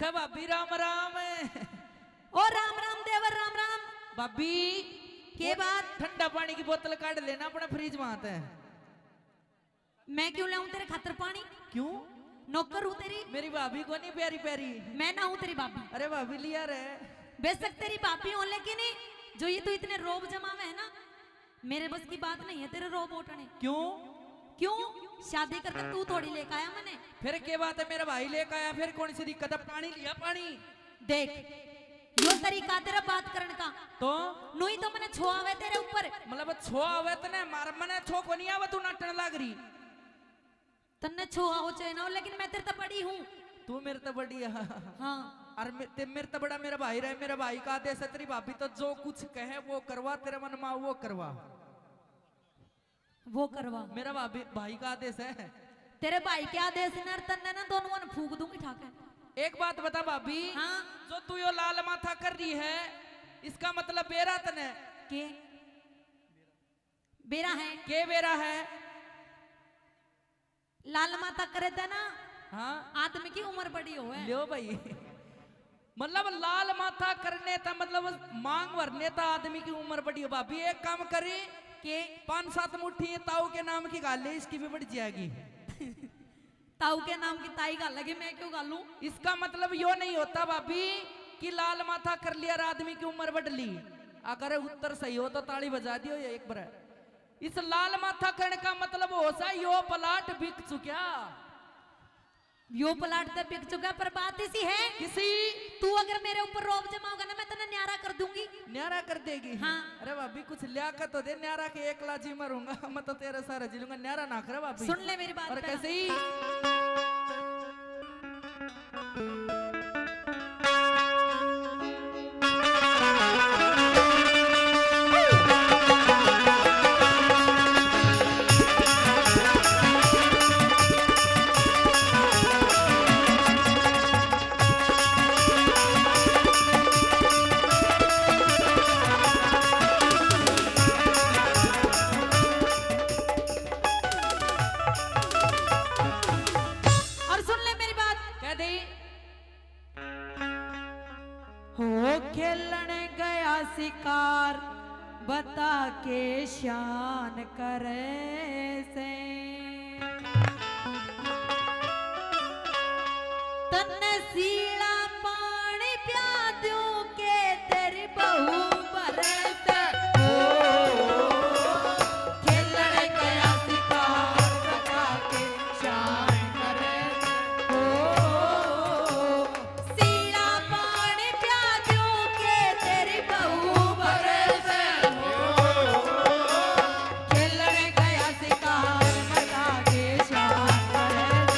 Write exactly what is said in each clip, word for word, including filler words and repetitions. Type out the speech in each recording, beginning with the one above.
कह भाभी राम राम। ओ राम राम देवर, राम राम। भाभी, के वो बात? ठंडा पानी की बोतल काढ़ लेना अपना फ्रिज में आते। मैं क्यों लाऊं तेरे खातर पानी? क्यों? नौकर हूँ तेरी। मेरी भाभी को नहीं प्यारी प्यारी? मैं ना हूँ तेरी भाभी। अरे भाभी लिया रे। बेशक तेरी भाभी हूँ, लेकिन जो ये तू इतने रोब जमावे है ना, मेरे बस की बात नहीं है तेरे रोब उठने। क्यों? क्यों? शादी करके तू थोड़ी लेके आया मने। फिर के बात है, मेरा भाई लेके आया, फिर कौन सी दिक्कत है? पानी लिया, पानी। देख, यो तरीका तेरा बात करण का। तो? नुई तो मने छो आवे तेरे ऊपर। मतलब छो आवे तने मार, मने छो को नहीं आवे, तू नाटन लाग रही। तन्ने छो हो चाहे ना हो, लेकिन मैं तेरे ते बड़ी हूँ। तू मेरे ते बड़ी है। हाँ। और मे-, ते मेरे ते बड़ा मेरा भाई रहे, मेरा भाई का आदेश है, तेरी भाभी तो जो कुछ कहे वो करवा, तेरे मन में वो करवा। वो करवा। मेरा भाभी, भाई का आदेश है। तेरे भाई के आदेश ना, तन्ने ना दोनों ने फूंक दूंगी ठाके। एक बात बता भाभी, हाँ? जो तू यो लाल माथा कर रही है, इसका मतलब बेरा तने? के? बेरा है? के बेरा है? लाल माथा करे थे ना, हाँ। आदमी की उम्र बड़ी होवे। लो भाई, मतलब लाल माथा करने ता, मतलब मांग भरने ता आदमी की उम्र बड़ी हो। भाभी एक काम करी, के? पांच सात मुट्ठी ताऊ के नाम की घाल ले, इसकी भी बढ़ जाएगी। ताऊ के नाम की ताई घाल लगी, मैं क्यों घालूं? इसका मतलब यो नहीं होता भाभी कि लाल माथा कर लिया और आदमी की उम्र बढ़ ली। अगर उत्तर सही हो तो ताली बजा दियो ये एक बार। इस लाल माथा करण का मतलब हो सा, यो प्लाट बिक चुक्या। यो प्लाट तो बिक चुका, पर बात इसी है। किसी? तू अगर मेरे ऊपर रोब जमाओगा ना, मैं तन्ने न्यारा कर दूंगी। न्यारा कर देगी? हाँ। अरे भाभी, कुछ लिया कर तो दे, न्यारा के एकला जी मरूंगा, मैं तो तेरे सारे जी लूंगा, न्यारा ना करे भाभी। सुन ले मेरी बात और पहला। कैसे ही? और सुन ले मेरी बात। कह दे। हो खेलण गया शिकार, बता के शान करे से। तन्ने सीला पानी प्या दूं के तेरी बहू बरस। हो, खेलण गया शिकार, बता के शान करे से। हो, सीला पानी प्या दूं के तेरी बहू बरस। खेलण गया शिकार, बता के शान बरस।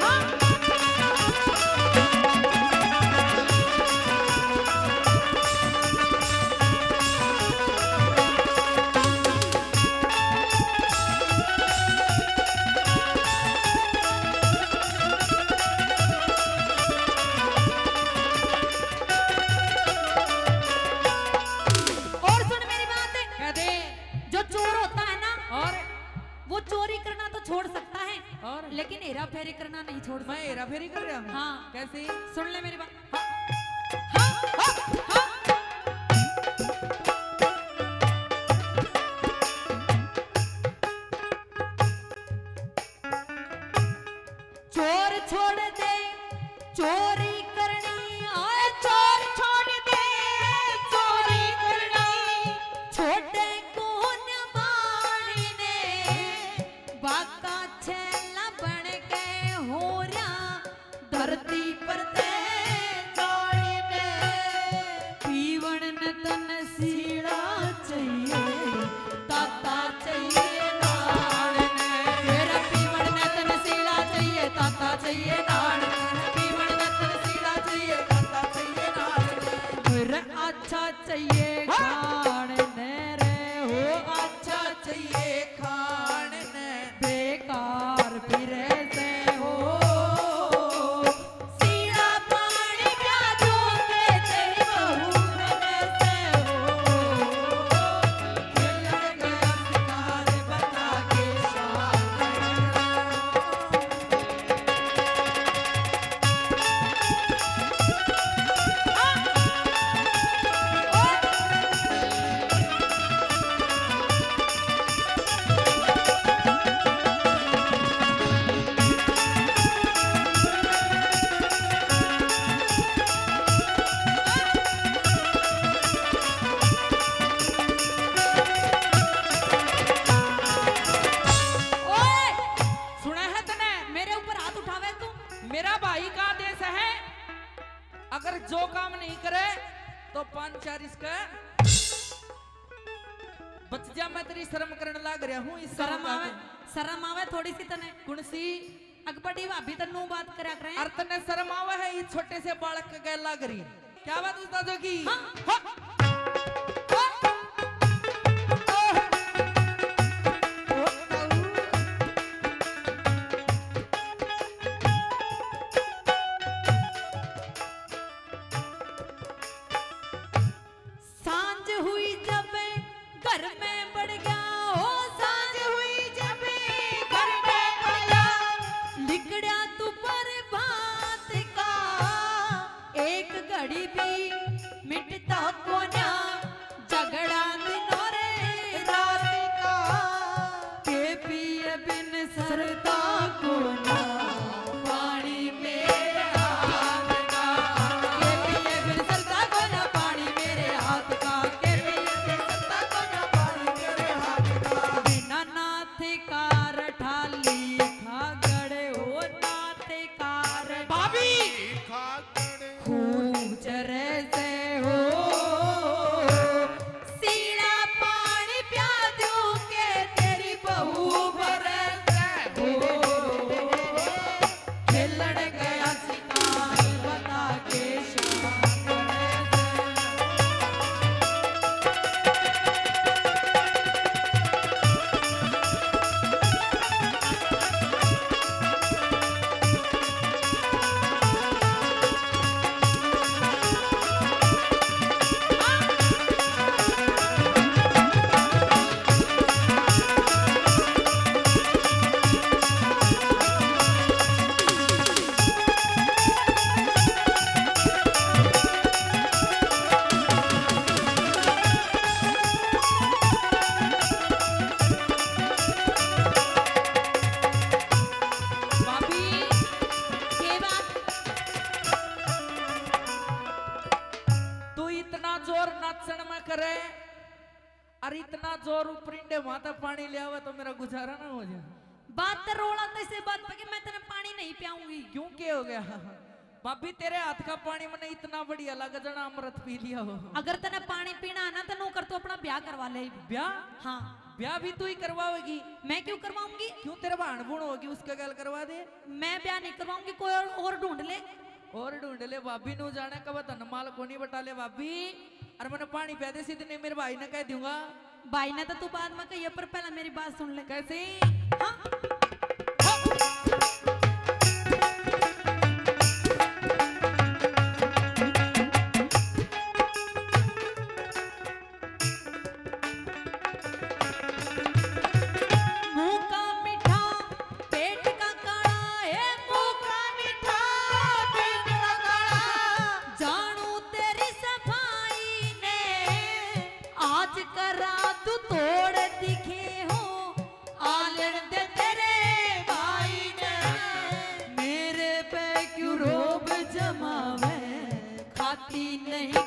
हाँ। और सुन मेरी बात। कह दे। जो चोर होता है ना, और? वो चोरी करना तो छोड़ सकता है, और? लेकिन हेरा फेरी करना नहीं छोड़ सकता। मैं हेरा फेरी कर रहा हूँ। हाँ। कैसे? सुन ले मेरी बात। चोर छोड़ दे चोरी करनी, ओए चोर छोड़ दे चोरी करनी। छोटे कौन बाणी ने, बाका छैला बन के हो रहा धरती पर ते जाली में। पीवण ने तन सीला चाहिए, ताता चाहिए नाल ने। मेरा पीवण ने तन सीला चाहिए, ताता चाहिए नाल ने। पीवण ने तन सीला चाहिए, ताता चाहिए नाल ने। मेरा अच्छा चाहिए खाण ने रे, हो अच्छा चाहिए खाण ने। बेकार फिरे से हो। सीला पानी प्या दूं के तेरी बहू बने से हो। खेलण गया शिकार बता के शान। अगर जो काम नहीं करे तो पांच चार इसका बच जा। मैं तेरी शर्म करने लाग रहा हूँ। इस शर्म आवे, शर्म आवे थोड़ी सी तने। कौन सी? अक बड़ी भाभी तो नू बात करा करे। अरे तने शर्म आवे है, ये छोटे से बालक के गैल लाग रही। क्या बात उस्तादों की? हाँ। हाँ। सांझ हुई जब घर में बढ़ गया, ओ सांझ हुई जब घर में बढ़ गया, लिकड़या तू पर बात का, एक घड़ी भी मिटता कोन्या, झगड़ा दिनों रे रात का। के पिए बिन सरता कोन्या, पानी मेरे हाथ का। के पिए बिन सरता कोन्या, पानी मेरे हाथ का। के पिए बिन सरता कोन्या, पानी मेरे हाथ का। बिना नाथ का रठा लिखा गड़े, ओ नाथ का रठा भाभी। लिखा गड़े। खूब जरे से हो, सीला पानी प्या दूं के तेरी बहू भरे से हो। खेलण गया शिकार बता के शाम भरे से। भाभी, के बात? तू इतना जोर नाचण में करे, अरे इतना जोर ऊपरिंडे वहां तक पानी ले आवे तो मेरा गुजारा ना हो जाए। बात तो रोला तो इसे बात पे कि मैं तेरे पानी नहीं पियाऊंगी। क्यों, के हो गया? भाभी, तेरे हाथ का पानी मने इतना बढ़िया लगे, जना अमृत पी लिया हो। अगर तने पानी पीना है ना, तो नू कर, तू अपना ब्याह करवा ले। ब्याह? हाँ। ब्याह भी तू ही करवाओगी? मैं क्यों करवाऊंगी? क्यों, तेरे भाण भूण होगी, उसके गैल करवा दे। मैं ब्याह नहीं करवाऊंगी, कोई और, और ढूंढ ले। और ढूंढ ले भाभी, नू जाने कब धन माल कोनी बटा ले भाभी। अरे मने पानी प्या दे, सीधे नहीं मेरे भाई ने कह दूंगा। भाई ने तो तू बाद में कहिए, पर पहला मेरी बात सुन ले। कैसे? हाँ। मुंह का मीठा, पेट का काला, ए मुंह का मीठा, पेट का काला। जानू तेरी सफाई ने, आज का रात तोड़ दिखे हो। आलन दे तेरे भाई ने, मेरे पे क्यों रोब जमावे, खाती नहीं